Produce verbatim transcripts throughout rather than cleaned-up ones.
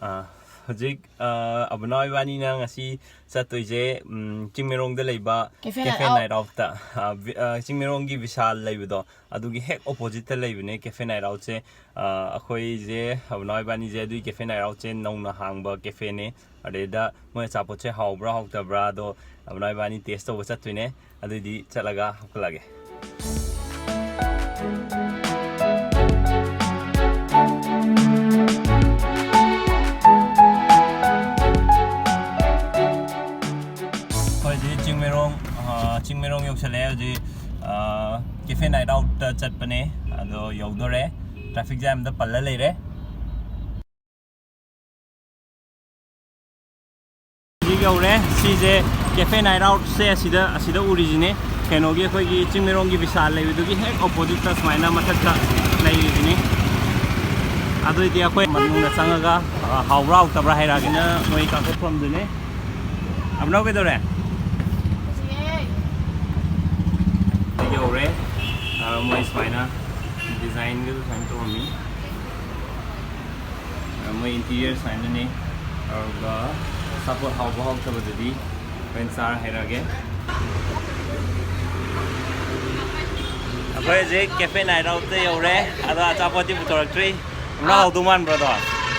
ꯑꯥ, ꯍꯧꯖꯤꯛ, ꯑꯥ, ꯑꯕꯨꯅꯥꯎ ꯏꯕꯥꯅꯤꯅ ꯉꯁꯤ ꯆꯠꯇꯣꯏꯁꯦ, ꯎꯝ, ꯆꯤꯡꯃꯩꯔꯣꯡꯗ ꯂꯩꯕ Cafe Cafe Night Night Out꯫ Out-ꯇ꯫ ꯑꯥ, ꯚꯤ-, ꯑꯥ, ꯆꯤꯡꯃꯩꯔꯣꯡꯒꯤ ꯚꯤꯁꯥꯜ ꯂꯩꯕꯗꯣ, ꯑꯗꯨꯒꯤ ꯍꯦꯛ opposite-ꯇ ꯂꯩꯕꯅꯦ Cafe Night Out-ꯁꯦ꯫ ꯑꯥ, ꯑꯩꯈꯣꯏꯁꯦ, ꯑꯕꯨꯅꯥꯎ ꯏꯕꯥꯅꯤꯁꯦ ꯑꯗꯨꯒꯤ Cafe Night Out-ꯁꯦ ꯅꯧꯅ ꯍꯥꯡꯕ cafe-ꯅꯦ꯫ ꯑꯗꯩꯗ ꯃꯣꯏ ꯑꯆꯥꯄꯣꯠꯁꯦ ꯍꯥꯎꯕ꯭ꯔꯥ ꯍꯥꯎꯇꯕ꯭ꯔꯥ ꯑꯗꯣ ꯑꯕꯨꯅꯥꯎ ꯏꯕꯥꯅꯤ taste ꯇꯧꯕ ꯆꯠꯇꯣꯏꯅꯦ꯫ ꯑꯗꯨꯏꯗꯤ ꯆꯠꯂꯒ ꯍꯧꯒꯠꯂꯛꯑꯒꯦ꯫ ꯑꯩꯈꯣꯏ ꯍꯧꯖꯤꯛ ꯆꯤꯡꯃꯩꯔꯣꯡ, ꯑ, ꯆꯤꯡꯃꯩꯔꯣꯡ ꯌꯧꯁꯜꯂꯛꯑꯦ꯫ ꯍꯧꯖꯤꯛ, ꯑ, Cafe Night Out-ꯇ ꯆꯠꯄꯅꯦ, ꯑꯗꯣ ꯌꯧꯗꯣꯔꯦ꯫ Traffic jam-ꯗ ꯄꯜꯂ ꯂꯩꯔꯦ꯫ ꯍꯧꯖꯤꯛ ꯌꯧꯔꯦ꯫ ꯁꯤꯁꯦ Cafe Night Out-ꯁꯦ ꯑꯁꯤꯗ, ꯑꯁꯤꯗ ꯎꯔꯤꯁꯤꯅꯦ꯫ ꯀꯩꯅꯣꯒꯤ, ꯑꯩꯈꯣꯏꯒꯤ ꯆꯤꯡꯃꯩꯔꯣꯡꯒꯤ ꯚꯤꯁꯥꯜ ꯂꯩꯕꯗꯨꯒꯤ ꯍꯦꯛ opposite-ꯇ ꯁꯨꯃꯥꯏꯅ ꯃꯊꯛꯇ ꯂꯩꯔꯤꯁꯤꯅꯦ꯫ ꯑꯗꯨꯏꯗꯤ ꯑꯩꯈꯣꯏ ꯃꯅꯨꯡꯗ ꯆꯪꯉꯒ, ꯑ, ꯍꯥꯎꯕ꯭ꯔꯥ ꯍꯥꯎꯇꯕ꯭ꯔꯥ ꯍꯥꯏꯔꯛꯑꯒꯦꯅ ꯃꯣꯏ ꯀꯥꯡꯄꯣꯛ ꯐꯝꯗꯨꯅꯦ꯫ ꯑꯕꯨꯅꯥꯎ ꯀꯩꯗꯧꯔꯦ? ꯌꯧꯔꯦ꯫ ꯑ, ꯃꯣꯏ ꯁꯨꯃꯥꯏꯅ design-ꯒꯗꯣ ꯁꯨꯃꯥꯏꯅ ꯇꯧꯔꯝꯃꯤ꯫ ꯑ, ꯃꯣꯏ interior ꯁꯨꯃꯥꯏꯅꯅꯦ꯫ ꯑꯗꯨꯒ ꯑꯆꯥꯄꯣꯠ ꯍꯥꯎꯕ ꯍꯥꯎꯇꯕꯗꯨꯗꯤ ꯍꯣꯔꯦꯟ ꯆꯥꯔ ꯍꯥꯏꯔꯛꯑꯒꯦ꯫ ꯑꯩꯈꯣꯏ ꯍꯧꯖꯤꯛ Cafe Night Out-ꯇ ꯌꯧꯔꯦ, ꯑꯗꯣ ꯑꯆꯥꯄꯣꯠꯇꯤ ꯄꯨꯊꯣꯔꯛꯇ꯭ꯔꯤ꯫ ꯉꯥ ꯍꯥꯎꯗꯧ ꯃꯥꯟꯕ꯭ꯔꯣ ꯑꯗꯣ?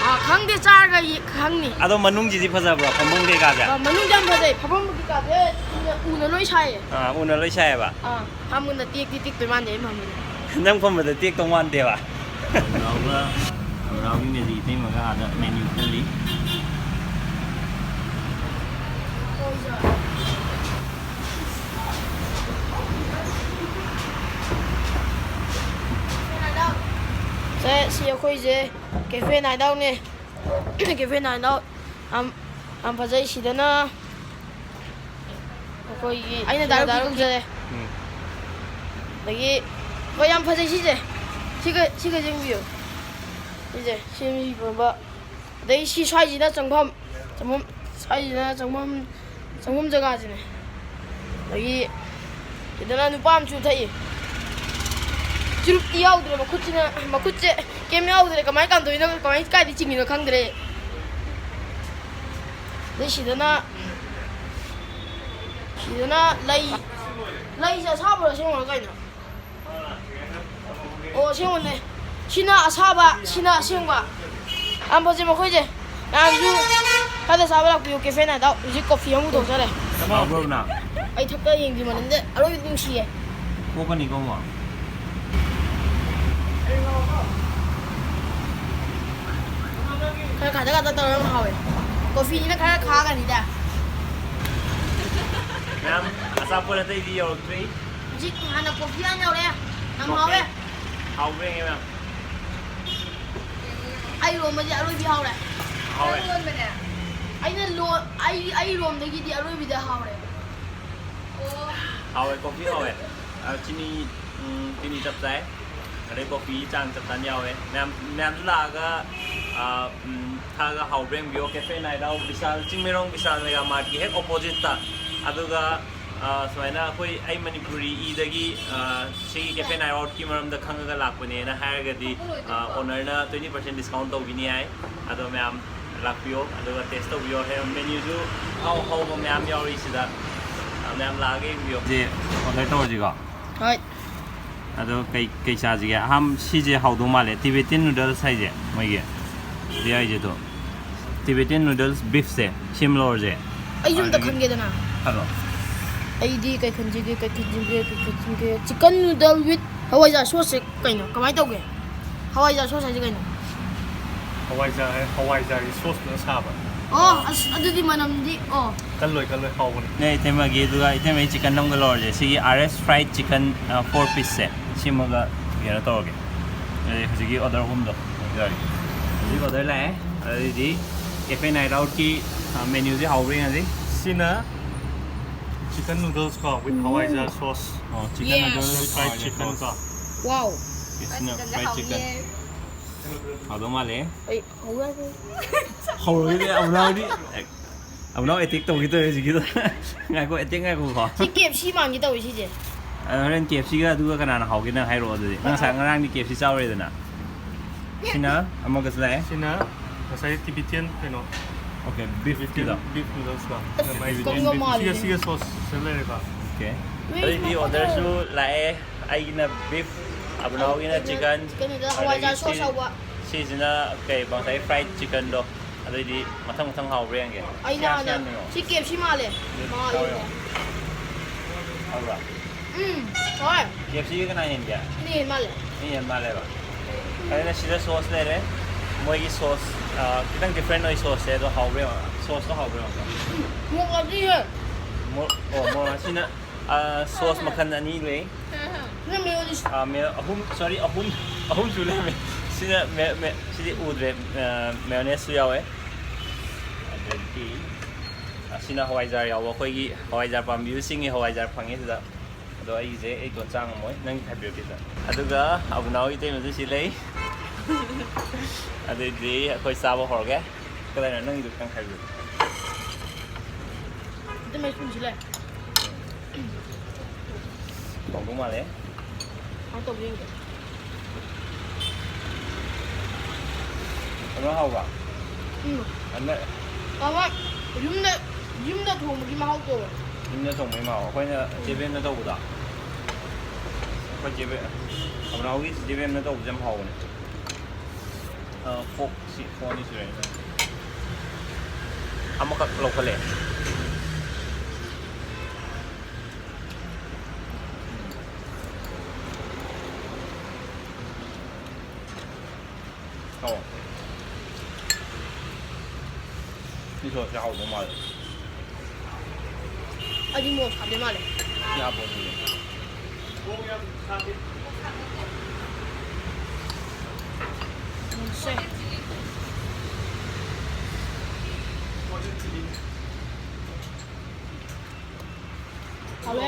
ꯑꯥ, ꯈꯪꯗꯦ, ꯆꯥꯔꯒ ꯌꯦ-, ꯈꯪꯅꯤ꯫ ꯑꯗꯣ ꯃꯅꯨꯡꯁꯤꯗꯤ ꯐꯖꯕ꯭ꯔꯣ? ꯐꯃꯨꯡ ꯀꯩꯀꯥꯁꯦ? ꯑꯥ, ꯃꯅꯨꯡꯗꯤ ꯌꯥꯝ ꯐꯖꯩ꯫ ꯐꯃꯨꯡ ꯀꯩꯀꯥꯁꯦ ꯎꯅ, ꯎꯅ ꯂꯣꯏ ꯁꯥꯏꯌꯦ꯫ ꯑꯥ, ꯎꯅ ꯂꯣꯏ ꯁꯥꯏꯌꯦꯕ? ꯑꯥ, ꯐꯝꯕꯅ ꯇꯦꯛꯇꯤ ꯇꯦꯛꯇꯣꯏ ꯃꯥꯟꯗꯦ ꯑꯩ ꯐꯝꯕꯗꯤ꯫ ꯅꯪ ꯐꯝꯕꯗ ꯇꯦꯛꯇꯧ ꯃꯥꯟꯗꯦꯕ? ꯑꯕꯨꯅꯥꯎꯒ, ꯑꯕꯨꯅꯥꯎꯒꯤ ꯃꯦꯖꯤ ꯏꯇꯩꯃꯒ ꯑꯥꯗ menu ꯈꯜꯂꯤ꯫ ꯁꯦ, ꯁꯤ ꯑꯩꯈꯣꯏꯁꯦ Cafe Night Out-ꯅꯦ꯫ Cafe Night Out ꯌꯥꯝ, ꯌꯥꯝ ꯐꯖꯩ꯫ ꯁꯤꯗꯅ ꯑꯩꯈꯣꯏꯒꯤ ꯑꯩꯅ ꯗꯥꯏꯔꯦꯛ ꯀꯧꯖꯔꯦ꯫ ꯎꯝ꯫ ꯑꯗꯒꯤ ꯍꯣꯏ, ꯌꯥꯝ ꯐꯖꯩ ꯁꯤꯁꯦ꯫ ꯁꯤꯒ, ꯁꯤꯒ ꯌꯦꯡꯕꯤꯌꯨ꯫ ꯁꯤꯁꯦ, ꯁꯤ ꯃꯤ ꯐꯝꯕ꯫ ꯑꯗꯩ ꯁꯤ ꯁ꯭ꯋꯥꯏꯁꯤꯅ ꯆꯪꯐꯝ, ꯆꯪꯐꯝ, ꯁ꯭ꯋꯥꯏꯁꯤꯅ ꯆꯪꯐꯝ, ꯆꯪꯐꯝ ꯖꯒꯥꯁꯤꯅꯦ꯫ ꯑꯗꯒꯤ ꯁꯤꯗꯅ ꯅꯨꯄꯥ ꯑꯃꯁꯨ ꯊꯛꯏ꯫ ꯆꯨꯔꯨꯞꯇꯤ ꯌꯥꯎꯗ꯭ꯔꯦ, ꯃꯈꯨꯠꯁꯤꯅ, ꯃꯈꯨꯠꯁꯦ ꯀꯩꯝ ꯌꯥꯎꯗ꯭ꯔꯦ꯫ ꯀꯃꯥꯏꯅ ꯀꯥꯝꯗꯣꯏꯅꯣ, ꯀꯃꯥꯏꯅ, ꯀꯥꯏꯗ ꯆꯤꯡꯉꯤꯅꯣ ꯈꯪꯗ꯭ꯔꯦ꯫ ꯑꯗꯩ ꯁꯤꯗꯅ, ꯁꯤꯗꯅ ꯂꯩ, ꯂꯩꯁꯦ ꯑꯁꯥꯕꯔꯣ ꯑꯁꯦꯡꯕꯔꯣ ꯀꯩꯅꯣ? ꯑꯣ, ꯑꯁꯦꯡꯕꯅꯦ꯫ ꯁꯤꯅ ꯑꯁꯥꯕ, ꯁꯤꯅ ꯑꯁꯦꯡꯕ꯫ ꯌꯥꯝ ꯐꯖꯩ ꯃꯈꯣꯏꯁꯦ꯫ ꯃꯌꯥꯝꯁꯨ ꯈꯔꯗ ꯆꯥꯕ ꯂꯥꯛꯄꯤꯌꯨ, cafe night out꯫ ꯍꯧꯖꯤꯛ coffee ꯑꯃꯨꯛ ꯊꯣꯡꯖꯔꯦ꯫ ꯍꯥꯎꯕ꯭ꯔꯣ ꯅꯪ? ꯑꯩ ꯊꯛꯇ ꯌꯦꯡꯗ꯭ꯔꯤ ꯃꯅꯤꯡꯗ ꯑꯔꯣꯏꯕꯗꯤ ꯅꯨꯡꯁꯤꯌꯦ꯫ ꯄꯣꯛꯀꯅꯤꯀꯣ ꯑꯃꯨꯛ꯫ ꯈꯔ ꯈꯥꯗ ꯈꯥꯗ ꯇꯧꯔꯒ ꯍꯥꯎꯋꯦ꯫ Coffeeꯁꯤꯅ ꯈꯔ ꯈꯥꯒꯅꯤꯗ꯫ ꯃꯌꯥꯝ, ꯑꯆꯥꯄꯣꯠ ꯑꯇꯩꯗꯤ ꯌꯧꯔꯛꯇ꯭ꯔꯤ꯫ ꯍꯧꯖꯤꯛ ꯍꯥꯟꯅ coffee ꯍꯥꯟꯅ ꯌꯧꯔꯛꯑꯦ꯫ ꯌꯥꯝ ꯍꯥꯎꯋꯦ꯫ ꯍꯥꯎꯕ꯭ꯔꯥ ꯌꯦꯡꯉꯦ ꯃꯌꯥꯝ꯫ ꯑꯩ ꯂꯣꯟꯕꯁꯦ ꯑꯔꯣꯏꯕꯤ ꯍꯥꯎꯔꯦ꯫ ꯍꯥꯎꯔꯦ꯫ ꯑꯩꯅ ꯂꯣꯟ-, ꯑꯩ, ꯑꯩ ꯂꯣꯟꯗꯒꯤꯗꯤ ꯑꯔꯣꯏꯕꯤꯗ ꯍꯥꯎꯔꯦ꯫ ꯍꯥꯎꯋꯦ, coffee ꯍꯥꯎꯋꯦ꯫ ꯑ, ꯆꯤꯅꯤ, ꯎꯝ, ꯆꯤꯅꯤ ꯆꯞ ꯆꯥꯏ꯫ ꯑꯗꯩ coffee ꯆꯥꯡ ꯆꯞ ꯆꯥꯅ ꯌꯥꯎꯋꯦ꯫ ꯃꯌꯥꯝ, ꯃꯌꯥꯝꯁꯨ ꯂꯥꯛꯑꯒ, ꯑ, ꯎꯝ, ꯊꯛꯑꯒ ꯍꯥꯎꯕ꯭ꯔꯥ ꯌꯦꯡꯕꯤꯌꯣ꯫ Cafe night out, ꯕꯤꯁꯥꯜ, ꯆꯤꯡꯃꯩꯔꯣꯡ ꯕꯤꯁꯥꯜ mega martꯀꯤ ꯍꯦꯛ oppositeꯇ꯫ ꯑꯗꯨꯒ, ꯑ, ꯁꯨꯃꯥꯏꯅ ꯑꯩꯈꯣꯏ, ꯑꯩ ꯃꯅꯤꯄꯨꯔꯤ ꯏꯗꯒꯤ, ꯑ, ꯁꯤꯒꯤ cafe night outꯀꯤ ꯃꯔꯝꯗ ꯈꯪꯉꯒ ꯂꯥꯛꯄꯅꯦꯅ ꯍꯥꯏꯔꯒꯗꯤ, ꯑ, ownerꯅ twenty percent discount ꯇꯧꯕꯤꯅꯤ ꯍꯥꯏ꯫ ꯑꯗꯣ ꯃꯌꯥꯝ ꯂꯥꯛꯄꯤꯌꯣ, ꯑꯗꯨꯒ taste ꯇꯧꯕꯤꯌꯣ꯫ ꯍꯦ-, menuꯁꯨ ꯑꯍꯥꯎ ꯑꯍꯥꯎꯕ ꯃꯌꯥꯝ ꯌꯥꯎꯔꯤ ꯁꯤꯗ꯫ ꯑ, ꯃꯌꯥꯝ ꯂꯥꯛꯑꯒ ꯌꯦꯡꯕꯤꯌꯣ꯫ ꯁꯤ order ꯇꯧꯔꯁꯤꯀꯣ꯫ ꯍꯣꯏ꯫ ꯑꯗꯣ ꯀꯩ, ꯀꯩ ꯆꯥꯁꯤꯒꯦ? ꯑꯍꯥꯟ-, ꯁꯤꯁꯦ ꯍꯥꯎꯗꯧ ꯃꯥꯜꯂꯦ, Tibetan noodles ꯍꯥꯏꯁꯦ, ꯃꯣꯏꯒꯤ ꯍꯧꯖꯤꯛ ꯍꯥꯏꯁꯦ ꯑꯗꯣ꯫ Tibetan noodles beefꯁꯦ ꯁꯦꯝ ꯂꯧꯔꯁꯦ꯫ ꯑꯩꯁꯨ ꯑꯝꯇ ꯑꯗꯒꯤ ꯈꯟꯒꯦꯗꯅ꯫ ꯈꯜꯂꯣ꯫ ꯑꯩꯗꯤ ꯀꯩ ꯈꯟꯁꯤꯒꯦ, ꯀꯩ ꯈꯟꯁꯤꯒꯦ, ꯀꯩ ꯈꯟꯁꯤꯒꯦ? Chicken noodle with ꯍꯋꯥꯏꯖꯥꯔ sauceꯁꯦ ꯀꯩꯅꯣ? ꯀꯃꯥꯏꯅ ꯇꯧꯒꯦ? ꯍꯋꯥꯏꯖꯥꯔ sauce ꯍꯥꯏꯁꯦ ꯀꯩꯅꯣ? ꯍꯋꯥꯏꯖꯥꯔ ꯍꯥꯏ-, ꯍꯋꯥꯏꯖꯥꯔꯒꯤ sauceꯇꯨꯅ ꯁꯥꯕ꯫ ꯑꯣ, ꯑꯁ, ꯑꯗꯨꯗꯤ ꯃꯅꯝꯗꯤ, ꯑꯣ꯫ ꯀꯜꯂꯣꯏ, ꯀꯜꯂꯣꯏ, ꯍꯥꯎꯕꯅꯤ꯫ ꯅꯦ, ꯏꯇꯩꯃꯒꯤ, ꯑꯗꯨꯒ ꯏꯇꯩꯃꯒꯤ chicken ꯑꯃꯒ ꯂꯧꯔꯁꯦ꯫ ꯁꯤꯒꯤ R S fried chicken, ꯑ, four pieceꯁꯦ, ꯁꯤꯃꯒ ꯀꯩꯅꯣ ꯇꯧꯔꯒꯦ꯫ ꯑꯗꯩ ꯍꯧꯖꯤꯛꯀꯤ order ꯑꯍꯨꯝꯗꯣ ꯂꯧꯖꯔꯒꯦ꯫ ꯍꯧꯖꯤꯛ order ꯂꯥꯛꯑꯦ, ꯑꯗꯨꯗꯤ cafe night outꯀꯤ, ꯑ, menuꯁꯦ ꯍꯥꯎꯕ꯭ꯔꯥ ꯌꯦꯡꯉꯁꯤ꯫ ꯁꯤꯅ chicken noodles ꯀꯣ, with ꯎꯝ꯫ Hawaijar sauce꯫ ꯑꯣ, chicken Yes꯫ Noodles, fried chicken ꯀꯣ꯫ Wow꯫ ꯁꯤꯅ fried chicken꯫ ꯍꯥꯎꯗꯧ ꯃꯥꯜꯂꯦ꯫ ꯑꯩ ꯍꯧꯔꯒꯦ꯫ ꯍꯧꯔꯒꯦꯗꯤ ꯑꯃꯨꯛ ꯂꯥꯎꯗꯤ꯫ ꯑꯃꯨꯛ ꯂꯥꯎ attack ꯇꯧꯒꯦ ꯇꯧꯋꯦ ꯍꯧꯖꯤꯛꯀꯤꯗꯣ꯫ ꯉꯥꯏꯈꯣ, attack ꯉꯥꯏꯈꯣꯀꯣ꯫ ꯁꯤ K F C ꯃꯥꯟꯒꯦ ꯇꯧꯋꯦ ꯁꯤꯁꯦ꯫ ꯑꯗꯣ ꯍꯣꯔꯦꯟ K F Cꯒ ꯑꯗꯨꯒ ꯀꯅꯥꯅ ꯍꯥꯎꯒꯦ ꯅꯪ ꯍꯥꯏꯔꯛꯑꯣ ꯑꯗꯨꯗꯤ꯫ ꯅꯪ ꯉꯁꯥꯏ ꯉꯔꯥꯡꯗꯤ K F C ꯆꯥꯎꯔꯦꯗꯅ꯫ ꯁꯤꯅ ꯑꯃꯒꯁꯨ ꯂꯥꯛꯑꯦ꯫ ꯁꯤꯅ ꯉꯁꯥꯏ Tibetan ꯀꯩꯅꯣ, Okay, beef ꯀꯤꯗꯣ꯫ Beef noodles ꯀꯣ꯫ ꯑꯁ, ꯀꯪꯕ ꯃꯥꯜꯂꯦ꯫ ꯁꯤꯒ, ꯁꯤꯒ sauce ꯁꯦ ꯂꯩꯔꯦꯀꯣ꯫ Okay. Wait, ꯑꯗꯩꯗꯤ my order father. ꯁꯨ ꯂꯥꯛꯑꯦ꯫ ꯑꯩꯒꯤꯅ beef, ꯑꯕꯨꯅꯥꯎꯒꯤꯅ chicken, ꯀꯩꯅꯣꯗ ꯍꯋꯥꯏꯖꯥꯔ sauce ꯍꯧꯕ꯫ ꯁꯤꯁꯤꯅ ꯀꯩ ꯉꯁꯥꯏ fried chickenꯗꯣ꯫ ꯑꯗꯨꯏꯗꯤ ꯃꯊꯪ ꯃꯊꯪ ꯍꯥꯎꯕ꯭ꯔꯥ ꯌꯦꯡꯒꯦ꯫ ꯑꯩꯅ ꯁꯤ ꯍꯥꯟꯅ ꯍꯥꯟꯅ ꯌꯦꯡꯉꯣ꯫ ꯁꯤ K F C ꯃꯥꯜꯂꯦ꯫ ꯃꯥ ꯍꯥꯎꯋꯦ, ꯍꯥꯎꯋꯦ꯫ ꯍꯥꯎꯕ꯭ꯔꯥ? ꯎꯝ, ꯍꯣꯏ꯫ K F C ꯒꯤ ꯀꯅꯥ ꯍꯦꯟꯒꯦ? ꯁꯤꯅ ꯍꯦꯟ ꯃꯥꯜꯂꯦ꯫ ꯃꯤ ꯍꯦꯟ ꯃꯥꯜꯂꯦꯕ꯫ ꯑꯗꯨꯅ ꯁꯤꯗ sauce ꯂꯩꯔꯦ꯫ ꯃꯣꯏꯒꯤ sauce, ꯑ, ꯈꯤꯇꯪ different ꯑꯣꯏ sauce ꯁꯦ, ꯑꯗꯣ ꯍꯥꯎꯕ꯭ꯔꯥ ꯌꯦꯡꯉꯣ꯫ Sauce ꯇꯣ ꯍꯥꯎꯕ꯭ꯔꯥ ꯌꯦꯡꯉꯣ꯫ ꯃꯣꯔꯣꯛ ꯑꯗꯨꯗꯤ ꯍꯦ꯫ ꯃꯣꯔꯣꯛ, ꯑꯣ, ꯃꯣꯔꯣꯛ ꯑꯁꯤꯅ, ꯑ, sauce ꯃꯈꯜ ꯑꯅꯤ ꯂꯩ꯫ ꯁꯤꯅ mayonnaise꯫ ꯑ, ꯃꯦ-, ꯑꯍꯨꯝ, sorry, ꯑꯍꯨꯝ, ꯑꯍꯨꯝꯁꯨ ꯂꯩꯔꯝꯃꯦ꯫ ꯁꯤꯅ ꯃꯦ-, ꯃꯦ-, ꯁꯤꯗꯤ ꯎꯗ꯭ꯔꯦ, ꯑ, mayonnaise ꯁꯨ ꯌꯥꯎꯋꯦ꯫ ꯑꯗꯒꯤ ꯑꯁꯤꯅ ꯍꯋꯥꯏꯖꯥꯔ ꯌꯥꯎꯕ, ꯑꯩꯈꯣꯏꯒꯤ ꯍꯋꯥꯏꯖꯥꯔ ꯄꯥꯝꯕꯤꯕꯁꯤꯡꯒꯤ ꯍꯋꯥꯏꯖꯥꯔ ꯐꯪꯉꯦ ꯁꯤꯗ꯫ ꯑꯗꯣ ꯑꯩꯒꯤꯁꯦ ꯑꯩ ꯏꯇꯣꯟ ꯆꯥ ꯉꯝꯃꯣꯏ, ꯅꯪꯒꯤ ꯈꯥꯏꯕꯤꯔꯛꯀꯦ ꯁꯤꯗ꯫ ꯑꯗꯨꯒ ꯑꯕꯨꯅꯥꯎꯒꯤ ꯏꯇꯩꯃꯁꯨ ꯁꯤ ꯂꯩ꯫ ꯑꯗꯨꯏꯗꯤ ꯑꯩꯈꯣꯏ ꯆꯥꯕ ꯍꯧꯔꯒꯦ꯫ ꯀꯗꯥꯏꯅꯣ ꯅꯪꯒꯤꯗꯣ ꯈꯤꯇꯪ ꯈꯥꯏꯕꯤꯔꯛꯀꯦ꯫ ꯑꯗꯨ ꯃꯩ ꯁꯨꯝꯁꯤ ꯂꯩ꯫ ꯍꯥꯎꯗꯧ ꯃꯥꯜꯂꯦ꯫ ꯀꯃꯥꯏꯅ ꯇꯧꯒꯦ ꯌꯦꯡꯒꯦ꯫ ꯀꯩꯅꯣ ꯍꯥꯎꯕ? ꯎꯝ꯫ ꯑꯃ ꯑꯃ ꯌꯨꯝꯗ, ꯌꯨꯝꯗ ꯊꯣꯡꯕꯒꯤ ꯃꯍꯥꯎ ꯇꯧꯋꯦ꯫ ꯌꯨꯝꯗ ꯊꯣꯡꯕꯒꯤ ꯃꯍꯥꯎ꯫ ꯑꯩꯈꯣꯏꯅ ꯆꯦꯕꯦꯝꯅ ꯇꯧꯕꯗꯣ꯫ ꯑꯩꯈꯣꯏ ꯆꯦꯕꯦꯝ, ꯑꯕꯨꯅꯥꯎꯒꯤ ꯆꯦꯕꯦꯝꯅ ꯇꯧꯕꯁꯦ ꯌꯥꯝ ꯍꯥꯎꯕꯅꯦ꯫ ꯑ, fork ꯁꯤ, fork ꯑꯅꯤ ꯁꯨꯔꯦ꯫ ꯑꯃꯈꯛ ꯂꯧꯈꯠꯂꯦ꯫ ꯑꯣ꯫ ꯁꯤ sauce ꯁꯦ ꯍꯥꯎꯗꯧ ꯃꯥꯜꯂꯦ꯫ ꯑꯩꯗꯤ ꯃꯣꯔꯣꯛ ꯁꯥꯗꯣꯏ ꯃꯥꯜꯂꯦ꯫ ꯁꯤ ꯍꯥꯞꯄꯣ ꯑꯗꯨꯗꯤ꯫ ꯃꯣꯔꯣꯛꯁꯦ꯫ ꯍꯥꯎꯋꯦ꯫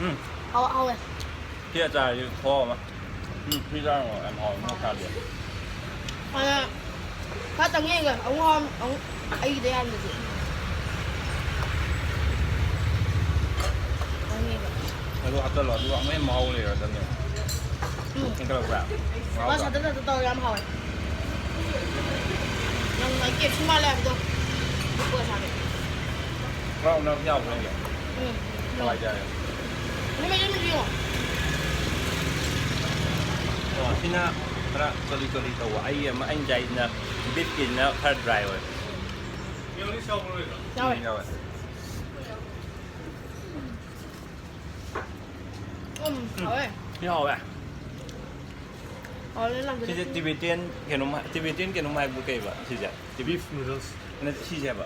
ꯎꯝ꯫ ꯍꯥꯎ-, ꯍꯥꯎꯋꯦ꯫ ꯁꯤ ꯑꯆꯥꯔꯁꯤ ꯈꯨꯍꯥꯎ ꯑꯃ꯫ ꯎꯝ, ꯁꯤ ꯆꯥꯔꯨꯔꯣ, ꯌꯥꯝ ꯍꯥꯎꯋꯦ, ꯃꯣꯔꯣꯛ ꯁꯥꯗꯦ꯫ ꯑꯗ ꯈꯔꯇꯪ ꯌꯦꯡꯒꯦ꯫ ꯑꯃꯨꯛ ꯍꯥꯎ-, ꯑꯃꯨꯛ ꯑꯩꯒꯤꯗ ꯌꯥꯟꯕꯁꯦ꯫ ꯑꯃꯨꯛ ꯌꯦꯡꯒꯦ꯫ ꯑꯗꯨ ꯍꯥꯞꯆꯜꯂꯣ, ꯑꯗꯨꯒ ꯑꯃꯨꯛ ꯍꯦꯟꯅ ꯃꯍꯥꯎ ꯂꯩꯔꯗꯕꯅꯦ꯫ ꯎꯝ꯫ ꯍꯦꯟꯒꯠꯂꯛꯄ꯭ꯔꯥ? ꯃꯥ ꯁꯠꯇ ꯁꯠꯇ ꯇꯧꯔ ꯌꯥꯝ ꯍꯥꯎꯋꯦ꯫ ꯌꯥꯝ ꯂꯥꯏ-, ꯀꯦꯛꯁꯨ ꯃꯥꯜꯂꯦ ꯍꯥꯏꯕꯗꯣ꯫ ꯑꯗꯨ ꯀꯣꯟꯅ ꯆꯥꯒꯦ꯫ ꯕ꯭ꯔꯥꯎꯟ ꯌꯥꯎꯕ꯭ꯔꯥ ꯍꯥꯏꯁꯦ? ꯎꯝ꯫ ꯍꯋꯥꯏꯖꯥꯔ꯫ ꯅꯨꯃꯤꯠ ꯑꯃ ꯌꯦꯡꯉꯣ꯫ ꯑꯣ, ꯁꯤꯅ ꯈꯔ ꯆꯣꯂꯤ ꯆꯣꯂꯤ ꯇꯧꯕ꯫ ꯑꯩꯒꯤ ꯑꯃ, ꯑꯩꯅ ꯆꯥꯏꯁꯤꯅ ꯕꯤꯐꯀꯤꯁꯤꯅ ꯈꯔ ꯗ꯭ꯔꯥꯏ ꯑꯣꯏꯕ꯫ ꯌꯥꯎꯋꯦ꯫ ꯌꯥꯎꯋꯦ꯫ ꯎꯝ, ꯍꯥꯎꯋꯦ꯫ ꯁꯤ ꯍꯥꯎꯋꯦ꯫ ꯍꯥꯎꯋꯦ, ꯂꯥꯡꯖꯗꯦ꯫ ꯁꯤꯁꯦ ꯇꯤꯕꯦꯇꯤꯌꯟ ꯀꯩꯅꯣꯝ ꯍꯥꯏ-, ꯇꯤꯕꯦꯇꯤꯌꯟ ꯀꯩꯅꯣꯝ ꯍꯥꯏꯕꯗꯨ ꯀꯩꯕ ꯁꯤꯁꯦ? Beef noodles꯫ ꯅꯠꯇꯦ, ꯁꯤꯁꯦ ꯍꯥꯏꯕ꯫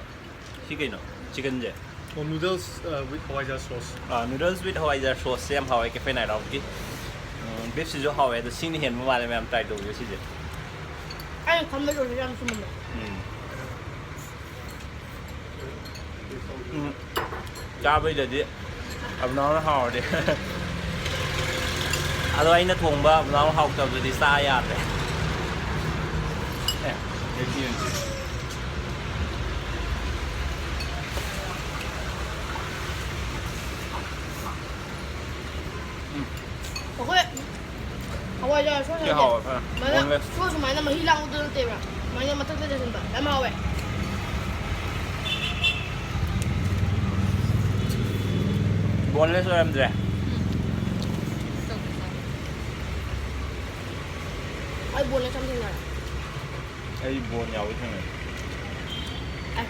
ꯁꯤ ꯀꯩꯅꯣ? ꯆꯤꯀꯟꯁꯦ? ꯑꯣ, noodles, ꯑ, with hawaijar sauce꯫ Ah, noodles with ꯍꯋꯥꯏꯖꯥꯔ sauceꯁꯦ ꯌꯥꯝ ꯍꯥꯎꯋꯦ cafe night outꯀꯤ꯫ ꯎꯝ, beefꯁꯤꯁꯨ ꯍꯥꯎꯋꯦ, ꯑꯗꯣ ꯁꯤꯅ ꯍꯦꯟꯕ ꯃꯥꯜꯂꯦ ꯃꯌꯥꯝ try ꯇꯧꯕꯤꯌꯨ ꯁꯤꯁꯦ꯫ ꯑꯩꯅ ꯈꯟꯕꯗꯁꯨ ꯌꯥꯝ ꯆꯨꯝꯃꯝꯃꯦ꯫ ꯎꯝ꯫ ꯎꯝ꯫ ꯆꯥꯕꯩꯗꯗꯤ ꯑꯕꯨꯅꯥꯎꯅ ꯍꯥꯎꯔꯗꯤ꯫ ꯑꯗꯣ ꯑꯩꯅ ꯊꯣꯡꯕ ꯑꯕꯨꯅꯥꯎꯅ ꯍꯥꯎꯇꯕꯗꯨꯗꯤ ꯆꯥ ꯌꯥꯗ꯭ꯔꯦ꯫ ꯑꯦ, ꯑꯗꯨꯗꯤ ꯌꯦꯡꯁꯤ꯫ ꯎꯝ꯫ ꯑꯩꯈꯣꯏ ꯍꯋꯥꯏꯖꯥꯔ ꯁꯣꯁ ꯁꯤ ꯍꯥꯏꯁꯦ ꯍꯥꯎꯋꯦ ꯐꯖꯅ꯫ ꯁꯨꯃꯥꯏꯅ boneless꯫ ꯁꯣꯁ ꯁꯨꯃꯥꯏꯅ ꯃꯍꯤ ꯂꯥꯡꯕꯗꯨ ꯅꯠꯇꯦꯕ꯫ ꯁꯨꯃꯥꯏꯅ ꯃꯊꯛꯇ ꯆꯥꯏꯁꯤꯟꯕ꯫ ꯌꯥꯝ ꯍꯥꯎꯋꯦ꯫ Boneless ꯑꯣꯏꯔꯝꯗ꯭ꯔꯦ꯫ ꯎꯝ꯫ ꯑꯩ boneless ꯑꯃ ꯊꯦꯡꯅꯔꯦ꯫ ꯑꯩ bone ꯌꯥꯎꯕ ꯊꯦꯡꯅꯩ꯫ ꯑꯦ,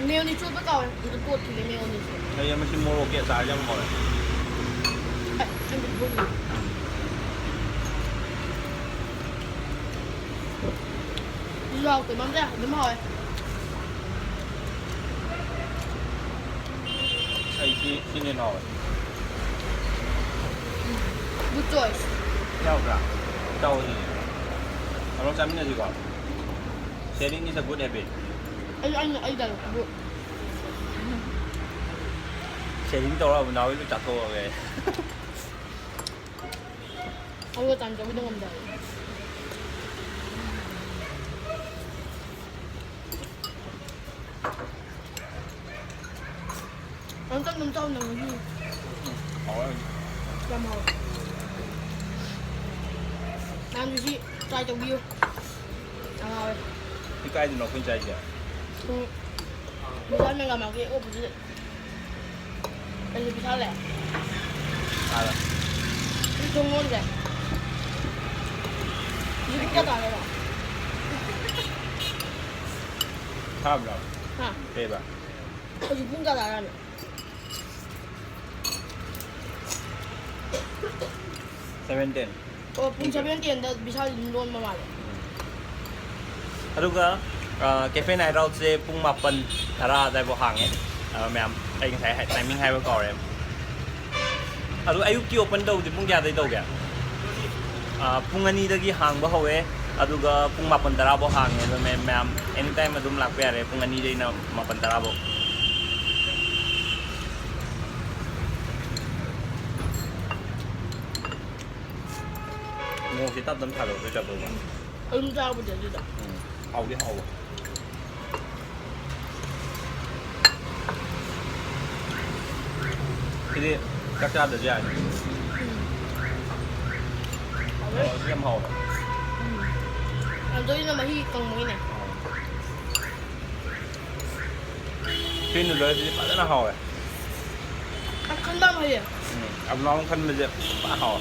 mayonnaise ꯆꯣꯠꯄ ꯀꯥꯎꯋꯦ꯫ ꯑꯗꯨ ꯇꯣꯠꯈꯤꯒꯦ mayonnaise꯫ ꯑꯩ ꯃꯁꯤ ꯃꯣꯔꯣꯛꯀꯤ ꯑꯆꯥꯔꯁꯦ ꯌꯥꯝ ꯍꯥꯎꯋꯦ꯫ ꯑꯦ, ꯑꯩ ꯕꯣꯜ꯫ ꯁꯤꯁꯨ ꯍꯥꯎꯇꯦ, ꯃꯝꯗ ꯑꯗꯨꯝ ꯍꯥꯎꯋꯦ꯫ ꯑꯩ ꯁꯤ, ꯁꯤꯅ ꯍꯦꯟꯅ ꯍꯥꯎꯋꯦ꯫ Good choice꯫ ꯌꯥꯎꯕ꯭ꯔꯥ? ꯆꯥꯎ ꯑꯗꯨꯗꯤ꯫ ꯀꯩꯅꯣ ꯆꯥꯃꯤꯟꯅꯁꯤꯀꯣ꯫ Sharing is a good habit꯫ ꯑꯩ, ꯑꯩꯅ, ꯑꯩ dialogueꯇꯨꯕꯨ꯫ Sharing ꯇꯧꯔ ꯑꯕꯨꯅꯥꯎꯒꯤ ꯂꯣꯏ ꯆꯥꯊꯣꯛꯑꯒꯦ꯫ ꯑꯗꯨꯒ ꯇꯥꯟꯖꯧꯒꯤꯗꯣ ꯉꯝꯗꯕ꯫ ꯑꯝꯇꯪ ꯑꯗꯨꯝ ꯆꯥꯎ ꯅꯪ ꯃꯍꯤ꯫ ꯍꯥꯎꯋꯦ꯫ ꯌꯥꯝ ꯍꯥꯎꯋꯦ꯫ ꯅꯍꯥꯟꯁꯨ ꯁꯤ try ꯇꯧꯕꯤꯌꯨ꯫ ꯌꯥꯝ ꯍꯥꯎꯋꯦ꯫ ꯁꯤ ꯀꯥꯏꯗꯅꯣ ꯑꯩꯈꯣꯏꯅ ꯆꯥꯏꯁꯦ? ꯎꯝ, ꯕꯤꯁꯥꯜ ꯃꯦꯒꯥ ꯃꯥꯔꯀꯦꯠ ꯑꯣꯄꯣꯖꯤꯠ꯫ ꯀꯩꯁꯨ ꯕꯤꯁꯥꯜ ꯂꯩ? ꯑꯥꯗ꯫ ꯁꯤ ꯊꯣꯡ ꯂꯣꯟꯗ꯭ꯔꯦ꯫ ꯍꯧꯖꯤꯛ ꯄꯨꯡ ꯀꯌꯥ ꯇꯥꯔꯒꯦ? ꯊꯥꯕ꯭ꯔꯣ? ꯍꯥ? ꯀꯩꯕ? ꯍꯧꯖꯤꯛ ꯄꯨꯡ ꯀꯌꯥ ꯇꯥꯔꯒꯦ? Seven ten. ꯑꯣ, ꯄꯨꯡ ꯁꯚꯦꯟ ꯇꯦꯟꯗ ꯕꯤꯁꯥꯜ ꯑꯗꯨꯝ ꯂꯣꯟꯕ ꯃꯥꯜꯂꯦ꯫ ꯑꯗꯨꯒ, ꯑ, cafe night outꯁꯦ ꯄꯨꯡ ꯃꯥꯄꯟ, ꯇꯔꯥ ꯑꯗꯥꯏꯐꯥꯎ ꯍꯥꯡꯉꯦ꯫ ꯑ, ꯃꯌꯥꯝ, ꯑꯩ ꯉꯁꯥꯏ ꯍꯥꯏ-, timing ꯍꯥꯏꯕ ꯀꯥꯎꯔꯦ꯫ ꯑꯗꯨ ꯑꯌꯨꯛꯀꯤ open ꯇꯧꯕꯗꯤ ꯄꯨꯡ ꯀꯌꯥꯗꯩ ꯇꯧꯒꯦ? ꯑ, ꯄꯨꯡ ꯑꯅꯤꯗꯒꯤ ꯍꯥꯡꯕ ꯍꯧꯋꯦ, ꯑꯗꯨꯒ ꯄꯨꯡ ꯃꯥꯄꯟ, ꯇꯔꯥꯐꯥꯎ ꯍꯥꯡꯉꯦ꯫ ꯑꯗꯣ ꯃꯦꯝ, ꯃꯌꯥꯝ anytime ꯑꯗꯨꯝ ꯂꯥꯛꯄ ꯌꯥꯔꯦ, ꯄꯨꯡ ꯑꯅꯤꯗꯩꯅ ꯃꯥꯄꯟ, ꯇꯔꯥꯐꯥꯎ꯫ ꯃꯣꯔꯣꯛꯁꯦ ꯇꯞ ꯇꯞꯅ ꯁꯥꯗꯣꯛꯈ꯭ꯔꯦ ꯆꯥꯛꯄꯧꯕ꯫ ꯑꯗꯨꯝ ꯆꯥꯕꯗꯤ ꯑꯗꯨꯗ꯫ ꯎꯝ, ꯍꯥꯎꯗꯤ ꯍꯥꯎꯕ꯫ ꯁꯤꯗꯤ ꯆꯥꯛ ꯆꯥꯗ꯭ꯔꯁꯨ ꯌꯥꯔꯅꯤ꯫ ꯎꯝ꯫ ꯍꯥꯎꯋꯦ꯫ ꯃꯣꯔꯣꯛꯁꯤ ꯌꯥꯝ ꯍꯥꯎꯕ꯫ ꯎꯝ꯫ ꯑꯗꯨꯗ ꯃꯍꯤ ꯀꯪꯕꯒꯤꯅꯦ꯫ ꯁꯤ ꯅꯨꯗꯜꯁꯤꯗꯤ ꯐꯖꯅ ꯍꯥꯎꯋꯦ꯫ ꯑꯁ, ꯈꯟꯕ ꯌꯥꯝ ꯍꯩꯌꯦ꯫ ꯎꯝ, ꯑꯕꯅꯥꯎꯅ ꯈꯟꯕꯁꯦ ꯐꯖꯅ ꯍꯥꯎꯋꯦ꯫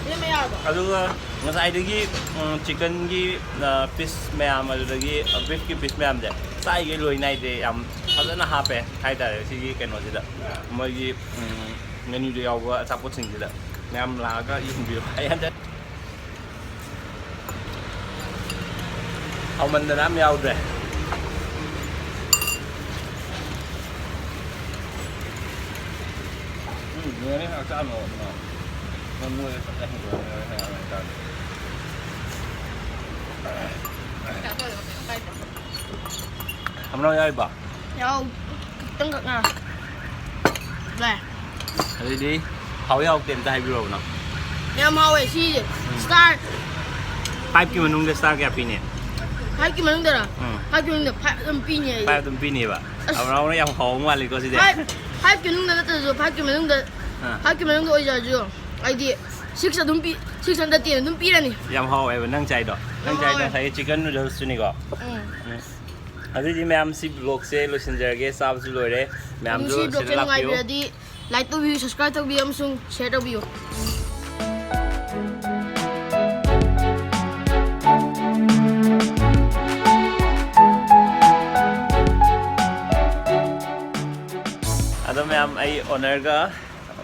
ꯁꯤꯅ ꯃꯌꯥꯗꯣ꯫ ꯑꯗꯨꯒ ꯉꯁꯥꯏꯗꯒꯤ, ꯎꯝ, chickenꯒꯤ, ꯑ, piece ꯃꯌꯥꯝ, ꯑꯗꯨꯗꯒꯤ, ꯑ, beefꯀꯤ piece ꯃꯌꯥꯝꯁꯦ ꯆꯥꯏꯈꯩ ꯂꯣꯏ ꯅꯥꯏꯗꯦ, ꯌꯥꯝ ꯐꯖꯅ ꯍꯥꯞꯄꯦ ꯍꯥꯏꯇꯥꯔꯦ ꯁꯤꯒꯤ ꯀꯩꯅꯣꯁꯤꯗ꯫ ꯃꯣꯏꯒꯤ, ꯎꯝ, menuꯗ ꯌꯥꯎꯕ ꯑꯆꯥꯄꯣꯠꯁꯤꯡꯁꯤꯗ ꯃꯌꯥꯝ ꯂꯥꯛꯑꯒ ꯌꯦꯡꯕꯤꯌꯨ ꯍꯥꯏ ꯍꯟꯗꯛ꯫ ꯍꯥꯎꯃꯟꯗꯅ ꯑꯝ ꯌꯥꯎꯗ꯭ꯔꯦ꯫ ꯎꯝ, ꯅꯣꯏꯅ ꯍꯦꯟꯅ ꯆꯥꯕ ꯉꯝꯃꯣ꯫ ꯅꯪ ꯅꯣꯏꯔ ꯆꯠꯂꯦ ꯍꯦꯟꯗꯣꯛꯑꯦ, ꯅꯣꯏꯔ ꯍꯦꯟꯅ ꯆꯥꯕ꯫ ꯑꯃꯅ ꯌꯥꯎꯔꯤꯕ? ꯌꯥꯎ, ꯈꯤꯇꯪꯈꯛ ꯉꯥꯏ꯫ ꯂꯥꯛꯑꯦ꯫ ꯑꯗꯨꯗꯤ ꯍꯥꯎꯏ ꯍꯥꯎꯇꯦ ꯑꯝꯇ ꯍꯥꯏꯕꯤꯔꯛꯑꯣ ꯅꯪ꯫ ꯌꯥꯝ ꯍꯥꯎꯋꯦ ꯁꯤꯁꯦ꯫ ꯎꯝ꯫ Star꯫ Fiveꯀꯤ ꯃꯅꯨꯡꯗ star ꯀꯌꯥ ꯄꯤꯅꯤ? Fiveꯀꯤ ꯃꯅꯨꯡꯗꯔ? ꯎꯝ꯫ Fiveꯀꯤ ꯃꯅꯨꯡꯗ five ꯑꯗꯨꯝ ꯄꯤꯅꯤ ꯑꯩꯗꯤ꯫ Five ꯑꯗꯨꯝ ꯄꯤꯅꯦꯕ? ꯑꯁ꯫ ꯑꯕ꯭ꯔꯥꯍꯝꯅ ꯌꯥꯝ ꯍꯥꯎꯕ ꯃꯥꯜꯂꯤꯀꯣ ꯁꯤꯗꯤ꯫ Five, fiveꯀꯤ ꯃꯅꯨꯡꯗ ꯅꯠꯇ꯭ꯔꯁꯨ, fiveꯀꯤ ꯃꯅꯨꯡꯗ, ꯑꯥ꯫ Fiveꯀꯤ ꯃꯅꯨꯡꯗ ꯑꯣꯏꯖꯔꯁꯨ, ꯑꯩꯗꯤ six ꯑꯗꯨꯝ ꯄꯤ-, Six hundred ten ꯑꯗꯨꯝ ꯄꯤꯔꯅꯤ꯫ ꯌꯥꯝ ꯍꯥꯎꯋꯦꯕ ꯅꯪ ꯆꯥꯏꯗꯣ꯫ ꯅꯪ ꯆꯥꯏꯗꯣ ꯍꯥꯎꯋꯦ꯫ ꯉꯁꯥꯏꯒꯤ chicken noodlesꯇꯨꯅꯤꯀꯣ꯫ ꯎꯝ꯫ ꯑꯗꯨꯗꯤ ꯃꯌꯥꯝ, ꯁꯤ vlogꯁꯦ ꯂꯣꯏꯁꯤꯟꯖꯔꯒꯦ꯫ ꯆꯥꯕꯁꯨ ꯂꯣꯏꯔꯦ꯫ ꯃꯌꯥꯝꯁꯨ ꯁꯤ vlogꯁꯦ ꯁꯤꯗ ꯂꯥꯛꯄꯤꯌꯨ꯫ ꯅꯨꯡꯉꯥꯏꯕꯤꯔꯗꯤ like ꯇꯧꯕꯤꯌꯨ, subscribe ꯇꯧꯕꯤꯌꯨ ꯑꯃꯁꯨꯡ share ꯇꯧꯕꯤꯌꯨ꯫ ꯑꯗꯣ ꯃꯌꯥꯝ, ꯑꯩ ownerꯒ,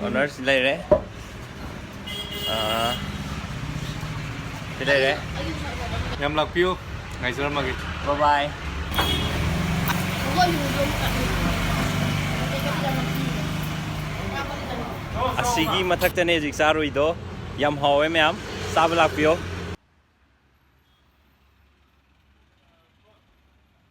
owners ꯂꯩꯔꯦ꯫ ꯑꯥ, ꯁꯤ ꯂꯩꯔꯦ꯫ ꯌꯥꯝ ꯂꯥꯛꯄꯤꯌꯨ, ꯉꯥꯏꯖꯔꯝꯃꯒꯦ꯫ Bye bye꯫ ꯑꯁꯤꯒꯤ ꯃꯊꯛꯇꯅꯦ ꯍꯧꯖꯤꯛ ꯆꯥꯔꯨꯏꯗꯣ꯫ ꯌꯥꯝ ꯍꯥꯎꯋꯦ ꯃꯌꯥꯝ, ꯆꯥꯕ ꯂꯥꯛꯄꯤꯌꯣ꯫